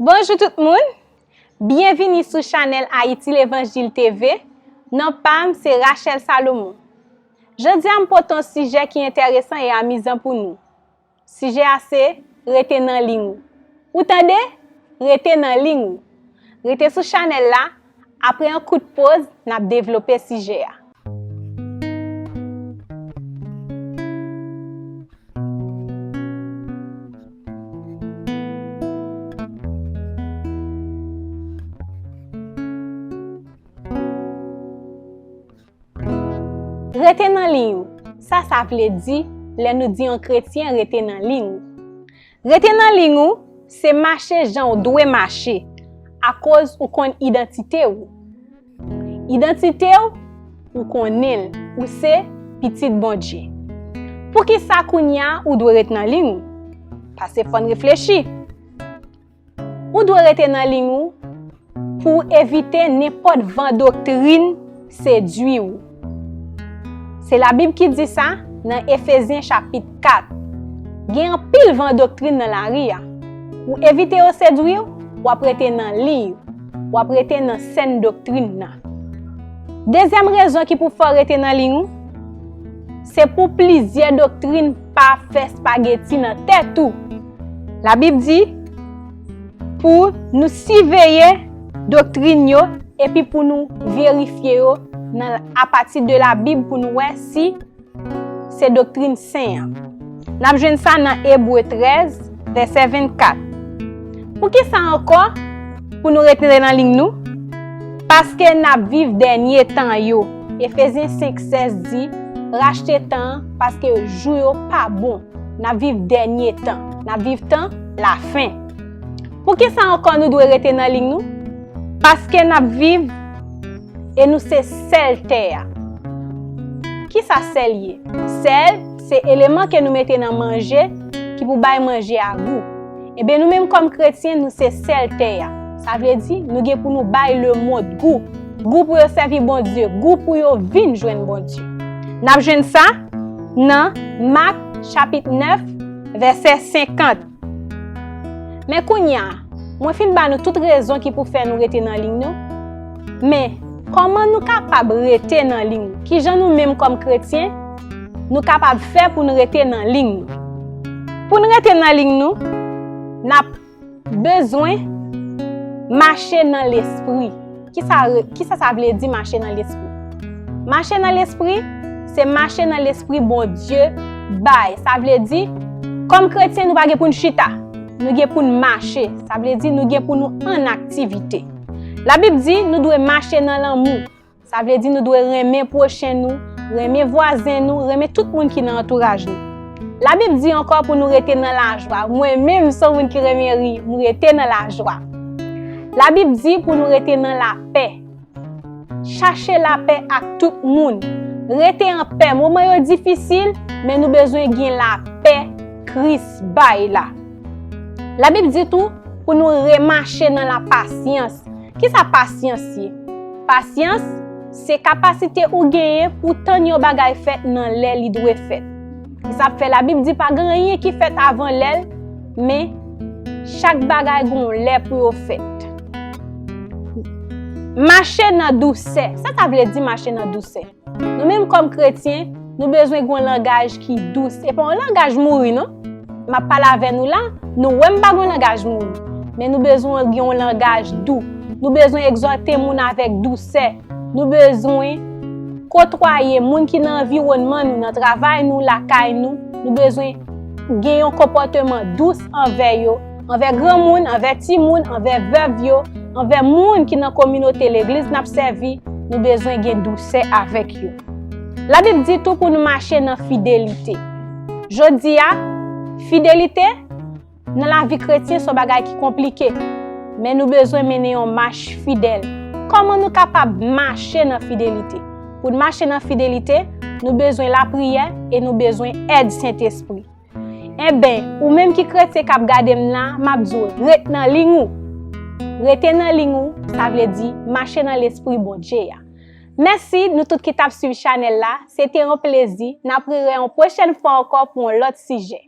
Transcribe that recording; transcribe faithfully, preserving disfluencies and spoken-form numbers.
Bonjou tout moun! Byenvini sou chanèl Ayiti Levanjil T V. Non pa m se Rachel Salomon. Jodi a m pote yon sijè ki enteresan e amizan pou nou. Sijè a se rete nan liy ou. Ou tande? Rete nan liy ou. Rete sou chanèl la, apre yon kout poz, n ap devlope sijè a. Rete nan liy ou. Sa sa vle di lè nou di yon kretyen rete nan liy ou? Rete nan liy ou, se mache jan w dwe mache, akoz ou konn idantite w. Idantite w, ou konnen l, ou se pitit Bondye. Poukisa kounye a ou dwe ret nan liy ou? Paske fò n reflechi. Ou dwe rete nan liy ou pou w evite nenpòt van doktrin sedui w. Se Labib ki di sa nan Efezyen chapit kat. Gen anpil van doktrin nan lari a. Pou w evite yo sedui w, w ap rete nan liy ou. W ap rete nan sèn doktrin nan. Dezyèm rezon ki pou fè w rete nan liy ou, se pou plizyè doktrin pa fè espageti nan tèt ou. Labib di pou nou siveye doktrin yo epi pou nou verifye yo nan, apati de Labib pou nou wè si se doktrin sen an. N ap jwenn sa nan Ebre trèz, vèsè vennkat. Poukisa ankò pou nou rete nan liy nou? Paske n ap viv dènye tan yo. Efezyen senk sèz di, rachte tan an, paske jou yo pa bon. N ap viv dènye tan. N ap viv tan lafen. Poukisa ankò nou dwe rete nan liy nou? Paske n ap viv e nou se sèl tè a. Kisa sèl ye? Sèl se eleman ke nou mete nan manje ki pou bay manje a gou. Ebyen, nou menm kòm kretyen, nou se sèl tè a. Sa vle di, nou gen pou nou bay lemonn gou. Gou pou yo sèvi Bondye, gou pou yo vin jwenn Bondye. N ap jwenn sa nan Mak chapit nèf, vèsè senkant. Men kounye a, mwen fin ba nou tout rezon ki pou fè nou rete nan liy nou. Men, kòman nou kapab rete nan liy nou? Kijan nou menm kòm kretyen, nou kapab fè pou nou rete nan liy nou? Pou nou rete nan liy nou, n ap bezwen mache nan Lespri. Kisa re-, kisa sa vle di mache nan Lespri? Mache nan Lespri, se mache nan Lespri Bondye bay. Sa vle di, kòm kretyen, nou pa gen pou n chita. Nou gen pou n mache. Sa vle di, nou gen pou nou an aktivite. Labib di, nou dwe mache nan lanmou. Sa vle di nou dwe renmen pwochen nou, renmen vwazen nou, renmen tout moun ki nan antouraj nou. Labib di ankò pou nou rete nan lajwa. Mwen menm, m se yon moun ki renmen ri, m rete nan lajwa. Labib di pou nou rete nan lapè. Chache lapè ak tout moun. Rete anpè. Moman yo difisil, men nou bezwen gen lapè Kris bay la. Labib di tou pou nou remache nan lapasyans. Kisa pasyans ye? Pasyans se kapasite ou genyen pou tann yon bagay fèt nan lè li dwe fèt. Ki sa fè Labib di pa gen anyen ki fèt avan lè l, men chak bagay gen yon lè pou yo fèt. Mache nan dousè. Sa sa vle di mache nan dousè? Nou menm kòm kretyen, nou bezwen gen yon langaj ki dous. E pa yon langaj mouri, non. M ap pale avè nou la, nou wè m pa gen yon langaj mouri. Men nou bezwen gen yon langaj dou. Nou bezwen egzòte moun avèk dousè. Nou bezwen kotwaye moun ki nan anviwònman nou, nan travay nou, lakay nou. Nou bezwen gen yon konpòteman dous anvè yo, anvè granmoun, anvè timoun, anvè vèv yo, anvè moun ki nan kominote legliz n ap sèvi, nou bezwen gen dousè avèk yo. Labib di tou pou nou mache nan fidelite. Jodi a, fidelite nan lavi kretyen se yon bagay ki konplike, men nou bezwen mennen yon mach fidèl. Kòman nou kapab mache nan fidelite? Pou n mache nan fidelite, nou bezwen lapriyè e nou bezwen èd Sentespri. Enben, ou menm ki kretyen k ap gade m la, m ap di w, ret nan liy ou. Rete nan liy ou, sa vle di mache nan Lespri Bondye a. Mèsi nou tout ki t ap swiv chanèl la. Se te yon plezi. N ap rewè yon pwochèn fwa ankò pou yon lòt sijè.